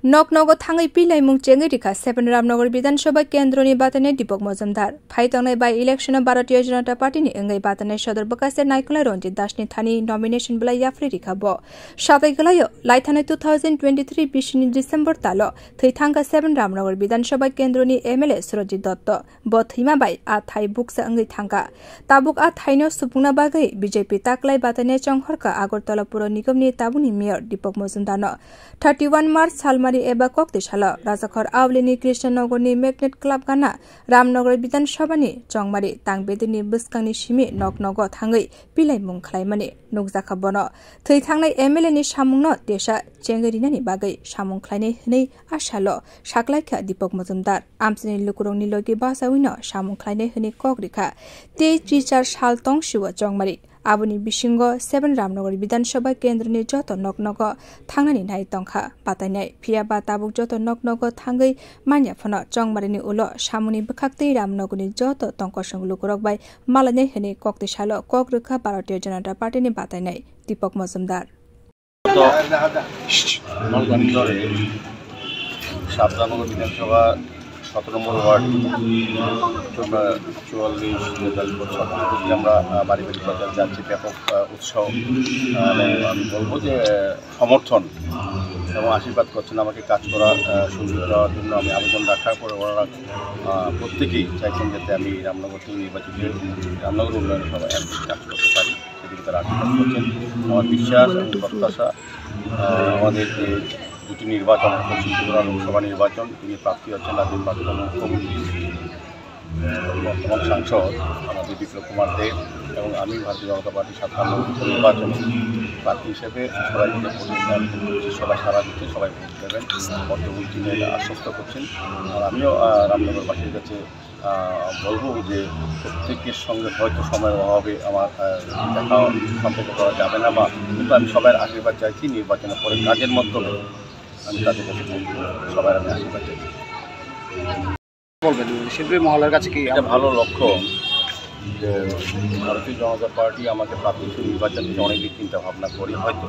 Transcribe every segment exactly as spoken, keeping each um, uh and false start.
Nok nogo thangwi pilaimung chengwi rikha seven Ramnagar Bidhan Sabha kendroni batanai Deepak Majumdar. Phai tongnai by election o Bharatiya Janata Party ni wngwi batanai sodor bwkhaste naikolai Ranjit Das ni thani nomination belai yapri rikha bo. Satai kwlaio laithanai two thousand twenty-three bisini December talo thwi thangkha seven Ramnagar Bidhan Sabha kendroni M L A Surajit Dotto. Bo thwima bai a thai buksa wngwi thangkha. Tabuk a thaino supungna bagwi B J P taklai batanai chonghorkha Agartala Puro Nigomni tabukni mayor Deepak Majumdarno. Thirty-one March salmari eba kokti salo Rajakhor Aulini Krishnanogorni Magnet Club gana Ramnagar Bidhan Sabhani chongmari tang bedini bwskangni simi nok nogo thangwi pilaimung khlaimani nukjakha bono. Thwi thangnai M L A ni samungno tesa chengwi rinani bagwi samung khlainai hwnwi a salo saklaikha Deepak Majumdar. Amchini lukurokni logi bachawino samung khlainai hwnwi kok rikha. Tei chichar sal tong siwo chongmari. Aboni bisingo seven Ramnagar Bidhan Sabha kendroni joto nok nogo thangnani nai tongkha batainai. Phiya ba tabuk joto nok nogo thangwi manya phano chongmarini ulo samungni bwkhaktwi Ramnagarni joto tongkosong lukurok bai malainai hwnwi kokti salo kok rwkha Bharatiya Janata Party ni batainai Deepak Majumdar. তো, সাবধানগর বিধানসভা সতেরো নম্বর ওয়ার্ড, চুয়াল্লিশ, তেতাল্লিশ বছর আমরা, আহ, বাড়ি বাড়ি প্রচার চালাচ্ছি, ব্যাপক, আহ, উৎসাহ, আহ, এবং আমি বলবো যে, আহ, সমর্থন এবং আশীর্বাদ করছেন আমাকে কাজ করা, আহ, সুযোগ দেওয়ার জন্য। আমি আবেদন রাখার পরে ওনারা, আহ, প্রত্যেকেই চাইছেন যাতে আমি রামনগর থেকে নির্বাচিত হয়ে রামনগর উন্নয়ন সভায় একজন কাজ করতে পারি। সেদিকে তারা আশীর্বাদ করছেন। আমার বিশ্বাস এবং প্রত্যাশা, আহ, আমাদের যে দুটি নির্বাচন, পশ্চিম ত্রিপুরা লোকসভা নির্বাচন, যিনি প্রার্থী হচ্ছেন রাজ্যের প্রাক্তন মুখ্যমন্ত্রী, বর্তমান সাংসদ আমাদের বিপ্লব কুমার দেব এবং আমি ভারতীয় জনতা পার্টি সাতান্ন নির্বাচনে প্রার্থী হিসেবে সবাই মিলে ভোট দেন। সবাই সারা দিতে সবাই ভোট দেবেন, মধ্যবর্তী আশ্বস্ত করছেন। আর আমিও, আহ, রামনগরবাসীর কাছে আহ, বলবো যে প্রত্যেকের সঙ্গে হয়তো সময়ের অভাবে আমার, আহ, দেখা সাক্ষাৎ করা যাবে না, বা কিন্তু আমি সবার আশীর্বাদ চাইছি নির্বাচনের পরে কাজের মাধ্যমে আমি তাদের কাছে পৌঁছবো। সবার আমি আশীর্বাদ চাইছি। বলবেন শিল্পী মহলের কাছে কি এটা ভালো লক্ষ্য যে ভারতীয় জনতা পার্টি আমাকে প্রাথমিক নির্বাচন থেকে অনেক দিক চিন্তা ভাবনা করি হয়তো।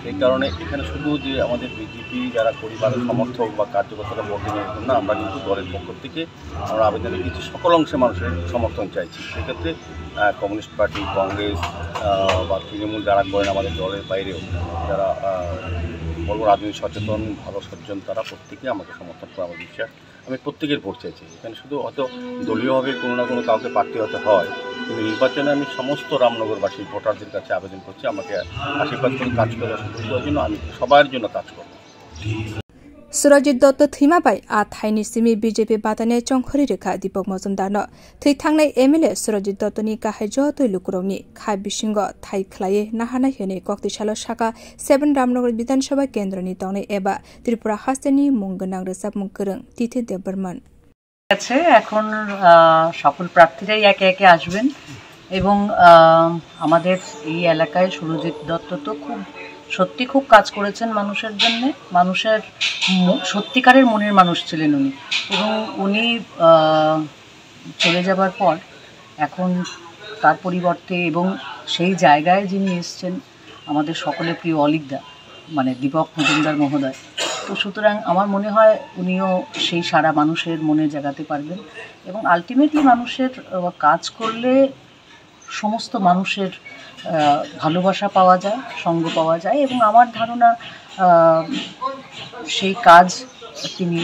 সেই কারণে এখানে শুধু যে আমাদের বিজেপি যারা পরিবারের সমর্থক বা কার্যকর্তারা বলতে নেই, না, আমরা কিন্তু দলের পক্ষ থেকে আমরা আবেদন রেখেছি, সকল অংশে মানুষের সমর্থন চাইছি। সেক্ষেত্রে, আহ, কমিউনিস্ট পার্টি, কংগ্রেস, আহ, বা তৃণমূল যারা করেন আমাদের দলের বাইরেও, যারা, আহ, বলবো রাজনৈতিক সচেতন, ভালো সজ্জন, তারা প্রত্যেকে আমাকে সমর্থন করে, আমার বিশ্বাস। আমি প্রত্যেকের ভোট চাইছি। এখানে শুধু হয়তো দলীয়ভাবে কোনো না কোনো কাউকে প্রার্থী হতে হয়, কিন্তু নির্বাচনে আমি সমস্ত রামনগরবাসী ভোটারদের কাছে আবেদন করছি, আমাকে আশীর্বাদ করে কাজ করে সুযোগ দেওয়ার জন্য। আমি সবার জন্য কাজ করব। Surajit Dotto thwima bai a thaini simi B J P batani chongkhori rwkha Deepak Majumdarno. Thwi thangnai M L A Surajit Dottoni kahai jotoi lukurokni kha bisingo thai khlaiwi naharnai hwnwi kokti salo saka seven Ramnagar Bidhan Sabha kendroni tongnai eba Tripura hasteni mung gwnang rwchapmung kwrwng Tithi Debbarman. গেছে। এখন, আহ, সকল প্রার্থীরাই একে একে আসবেন এবং, আহ, আমাদের এই এলাকায় সুরজিৎ দত্ত তো খুব, সত্যি খুব কাজ করেছেন মানুষের জন্যে, মানুষের ম-, সত্যিকারের মনের মানুষ ছিলেন উনি। এবং উনি, আহ, চলে যাবার পর এখন তার পরিবর্তে এবং সেই জায়গায় যিনি এসছেন, আমাদের সকলের প্রিয় অলিক দা, মানে দীপক মজুমদার মহোদয়। তো সুতরাং আমার মনে হয় উনিও সেই সাড়া মানুষের মনে জাগাতে পারবেন এবং ultimately মানুষের, আহ, কাজ করলে সমস্ত মানুষের, আহ, ভালোবাসা পাওয়া যায়, সঙ্গ পাওয়া যায় এবং আমার ধারণা, আহ, সেই কাজ তিনি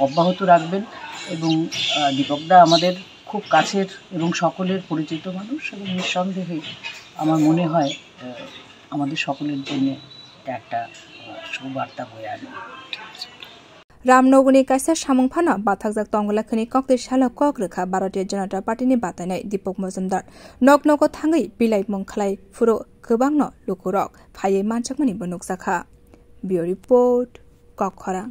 অব্যাহত রাখবেন এবং, আহ, দীপক দা আমাদের খুব কাছের এবং সকলের পরিচিত মানুষ এবং নিঃসন্দেহে আমার মনে হয়, আহ, আমাদের সকলের জন্য এটা একটা, আহ, সুবার্তা বয়ে আনবে। Ramnogorni kaisa samung phano bathakjak tonglakhani kokti salo kok rwkha Bharatiya Janata Party ni batainai Deepak Majumdar. Nok nogo thangwi bilaimung khlai phuru kwbangno lukurok phaiwi manjakmani bo nukjakha. Bureau Report, Kokkhorang.